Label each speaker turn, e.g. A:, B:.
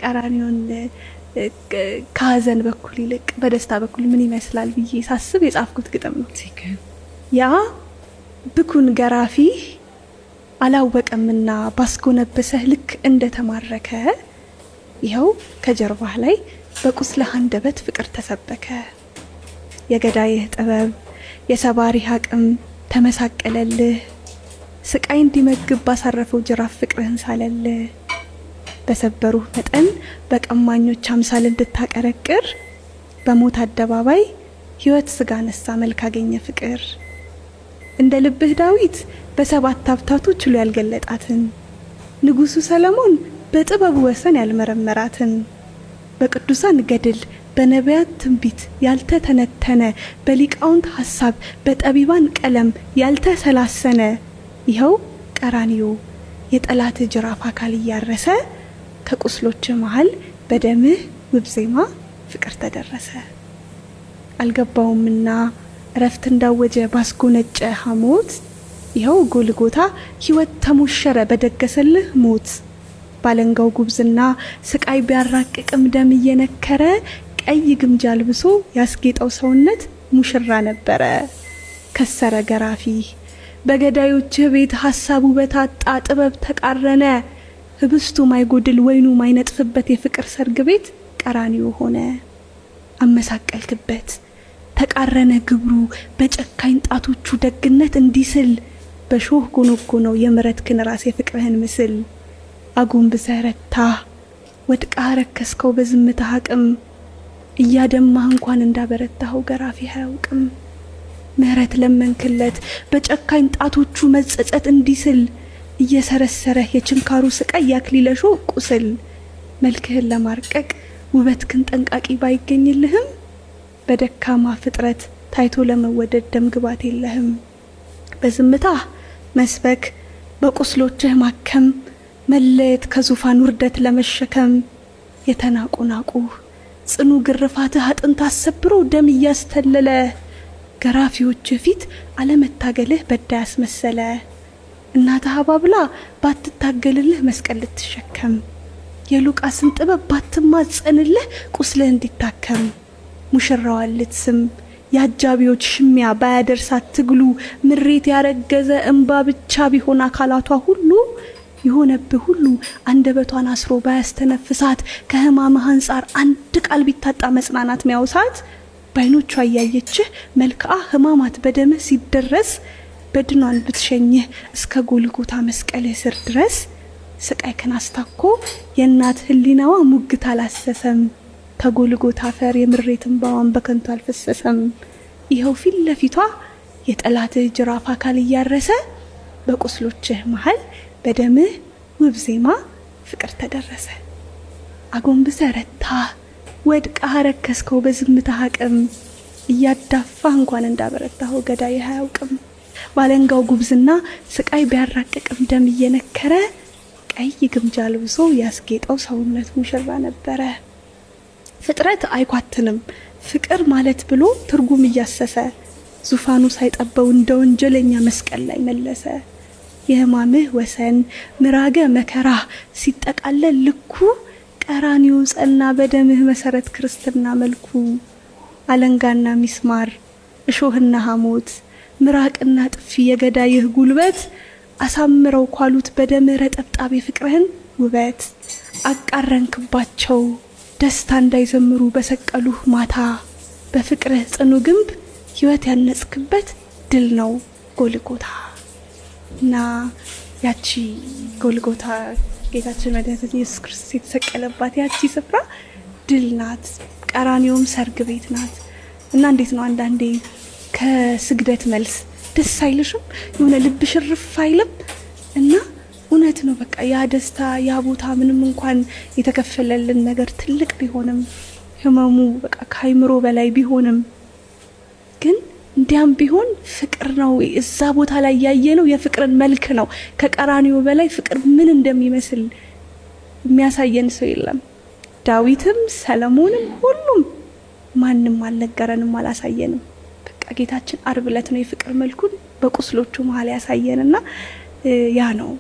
A: ቀራንዮን ከሀዘን በኩል ይልቅ በደስታ በኩል ምን ይመስላል ብዬ ሳስብ የጻፍኩት ግጥም ነው። ያ ብኩን ገራፊ አላወቀምና ባስጎነበሰህ ልክ እንደተማረከ፣ ይኸው ከጀርባህ ላይ በቁስልህ አንደበት ፍቅር ተሰበከ። የገዳይህ ጥበብ የሰባሪህ አቅም ተመሳቀለልህ፣ ስቃይ እንዲመግብ ባሳረፈው ጅራፍ ፍቅርህን ሳለልህ። በሰበሩህ መጠን በቀማኞች አምሳል እንድታቀረቅር፣ በሞት አደባባይ ሕይወት ስጋ ነሳ መልክ አገኘ ፍቅር። እንደ ልብህ ዳዊት በሰባት ሀብታቱ ችሎ ያልገለጣትን፣ ንጉሡ ሰለሞን በጥበቡ ወሰን ያልመረመራትን፣ በቅዱሳን ገድል በነቢያት ትንቢት ያልተተነተነ፣ በሊቃውንት ሐሳብ በጠቢባን ቀለም ያልተሰላሰነ፣ ይኸው ቀራንዮ የጠላት ጅራፍ አካል እያረሰ ከቁስሎች መሃል በደምህ ውብ ዜማ ፍቅር ተደረሰ። አልገባውምና እረፍት እንዳወጀ ባስጎነጨ ሐሞት፣ ይኸው ጎልጎታ ሕይወት ተሞሸረ በደገሰልህ ሞት። ባለንጋው ጉብዝና ስቃይ ቢያራቅቅም ደም እየነከረ፣ ቀይ ግምጃ አልብሶ ያስጌጠው ሰውነት ሙሽራ ነበረ። ከሰረ ገራፊ በገዳዮችህ ቤት ሐሳቡ በታጣ ጥበብ ተቃረነ። ህብስቱ ማይጎድል ወይኑ ማይነጥፍበት የፍቅር ሰርግ ቤት ቀራንዮ ሆነ። አመሳቀልክበት ተቃረነ ግብሩ በጨካኝ ጣቶቹ ደግነት እንዲስል፣ በሾህ ጎነጎነው የምሕረትህን ራስ የፍቅርህን ምስል። አጎንብሰህ ረታህ ወድቃህ ረከስከው በዝምታህ አቅም፣ እያደማህ እንኳን እንዳበረታኸው ገራፊህ አያውቅም። ምህረት ለመንክለት በጨካኝ ጣቶቹ መጸጸት እንዲስል፣ እየሰረሰረህ የችንካሩ ስቃይ ያክሊለ ሾህ ቁስል። መልክህን ለማርቀቅ ውበትክን ጠንቃቂ ባይገኝልህም፣ በደካማ ፍጥረት ታይቶ ለመወደድ ደም ግባት የለህም። በዝምታህ መስበክ በቁስሎችህ ማከም፣ መለየት ከዙፋን ውርደት ለመሸከም፣ የተናቁ ናቁህ ጽኑ ግርፋትህ አጥንት አሰብሮ ደም እያስተለለ፣ ገራፊዎችህ ፊት አለመታገልህ በዳይ አስመሰለ። እናትህ አባብላ ባትታገልልህ መስቀል ልትሸከም፣ የሉቃስን ጥበብ ባትማጸንልህ ቁስልህ እንዲታከም፣ ሙሽራዋን ልትስም የአጃቢዎች ሽሚያ ባያደርሳት ትግሉ፣ ምሬት ያረገዘ እምባ ብቻ ቢሆን አካላቷ ሁሉ፣ የሆነብህ ሁሉ አንደበቷን አስሮ ባያስተነፍሳት፣ ከህማምህ አንጻር አንድ ቃል ቢታጣ መጽናናት ሚያውሳት፣ በዓይኖቿ እያየችህ መልክዓ ህማማት በደምህ ሲደረስ፣ በድኗን ብትሸኝህ እስከ ጎልጎታ መስቀልህ ስር ድረስ፣ ስቃይህን አስታኮ የእናት ህሊናዋ ሙግት አላሰሰም። ከጎልጎታ አፈር የምሬት እንባዋን በከንቱ አልፈሰሰም። ይኸው ፊት ለፊቷ የጠላትህ ጅራፍ አካል እያረሰ በቁስሎችህ መሃል በደምህ ውብ ዜማ ፍቅር ተደረሰ። አጎንብሰህ ረታህ ወድቀህ አረከስከው በዝምታህ አቅም፣ እያዳፋህ እንኳን እንዳበረታኸው ገዳይህ አያውቅም። ባለንጋው ጉብዝና ስቃይ ቢያራቅቅም ደም እየነከረ፣ ቀይ ግምጃ አልብሶ ያስጌጠው ሰውነት ሙሽራ ነበረ። ፍጥረት አይኳትንም ፍቅር ማለት ብሎ ትርጉም እያሰሰ፣ ዙፋኑ ሳይጠበው እንደ ወንጀለኛ መስቀል ላይ መለሰ። የህማምህ ወሰን ምራገ መከራህ ሲጠቃለል ልኩ፣ ቀራንዮ ጸና በደምህ መሰረት ክርስትና መልኩ። አለንጋና ሚስማር እሾህና ሐሞት ምራቅና ጥፊ የገዳይህ ጉልበት አሳምረው ኳሉት በደምህ ረጠብጣብ የፍቅርህን ውበት። አቃረንክባቸው ደስታ እንዳይዘምሩ በሰቀሉህ ማታ፣ በፍቅርህ ጽኑ ግንብ ህይወት ያነጽክበት ድል ነው ጎልጎታ። እና ያቺ ጎልጎታ ጌታችን መድኃኒታችን ኢየሱስ ክርስቶስ የተሰቀለባት ያቺ ስፍራ ድል ናት። ቀራንዮም ሰርግ ቤት ናት። እና እንዴት ነው አንዳንዴ ከስግደት መልስ ደስ አይልሽም? የሆነ ልብሽ እርፍ አይልም? እና እውነት ነው፣ በቃ ያ ደስታ ያ ቦታ ምንም እንኳን የተከፈለልን ነገር ትልቅ ቢሆንም፣ ህመሙ በቃ ከአይምሮ በላይ ቢሆንም፣ ግን እንዲያም ቢሆን ፍቅር ነው። እዛ ቦታ ላይ ያየነው የፍቅርን መልክ ነው። ከቀራንዮ በላይ ፍቅር ምን እንደሚመስል የሚያሳየን ሰው የለም። ዳዊትም ሰለሞንም ሁሉም ማንም አልነገረንም፣ አላሳየንም። በቃ ጌታችን አርብ ዕለት ነው የፍቅር መልኩን በቁስሎቹ መሀል ያሳየንና ያ ነው።